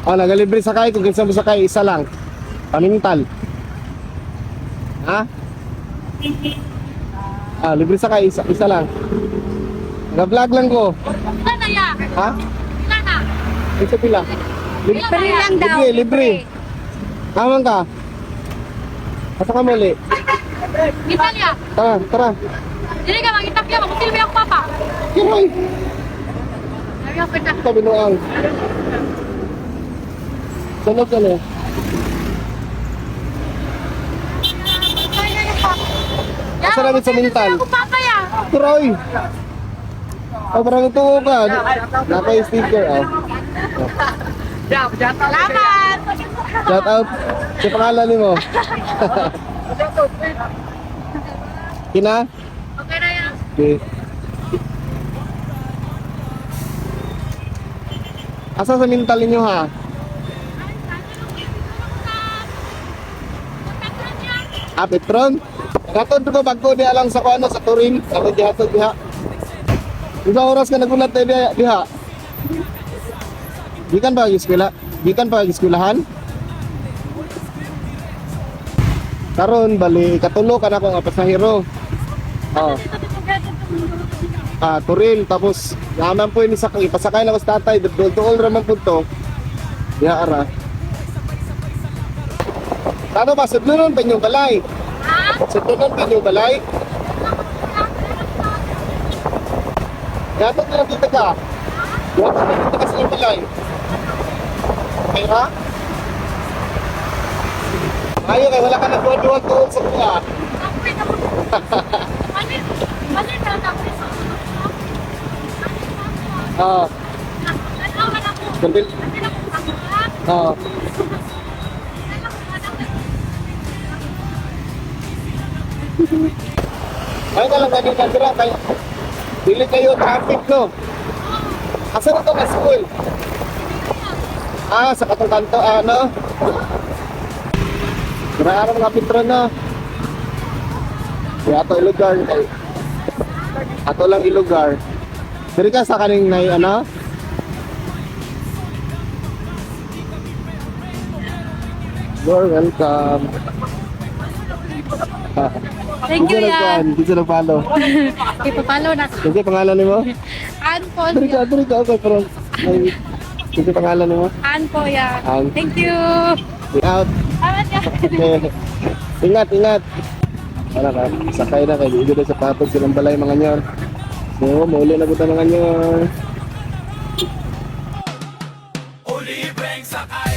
Oh, nagalibre sakay kung kinsa mo sakay, isa lang. Pamintal. Ha? Ah, libre sakay, isa, isa lang. Nag-vlog lang ko. Pila na ya? Ha? Pila na? Isa pila. Libre, Libre lang daw. Libre, libre. Aman ka. Asa ka muli? Italia. Tara, tara. Dili ka mangitapya, makusilbi ako papa. Kiroy. Ayaw pa na. Tabi noang. Sunod ka na. Asa namin sa mental? Ako papa ya. Kiroy. Oh, parang ito ka. Napa yung sticker, oh. Salamat. Shout out. Sa pangalan ni mo. Kina? Okay na yan. Okay. Asa sa mental ninyo ha? Ah, Petron? Katod ko bago diha lang sa kuano sa Turin, ako diha to diha. Isa oras ka nagulat na diha, diha. Gikan pa kag eskwela? Gikan pa kag eskwelahan? Karon bali katulo ka na ko nga pasahero. Oh. Ah, Turil tapos naman po ini sa ipasakay na ko sa tatay, duol ra man pud to. Diha ara. Ano ba sudlonon pa inyong balay? Ha? Sudlonon pa inyong balay? Dapat na lang dito ka. Dapat na dito ka sa inyong balay. Okay ha? Ayo kay wala ka nagduwa-duwa tuod sa kuha. Ah, kundi ah. Ay ka lang kami kadira kay dili kayo traffic no. Asa na to na school? Ah, sa katong kanto ano? Grabe mga Petro no. Di ato ilugar kay ato lang ilugar. Diri ka sa kaning nay ano? You're welcome. Thank you, yan. Dito na follow. Ipapalo na ko. Kasi pangalan nimo? Ann po. Diri ka, okay, pero may kasi pangalan nimo? Ann po, yan. Ann. Thank you. Be out. Salamat yan. Ingat, ingat. Wala ka, sakay na kay dito na sa patos silang balay mga nyor. So, mauli na punta mga nyor. O libreng sakay.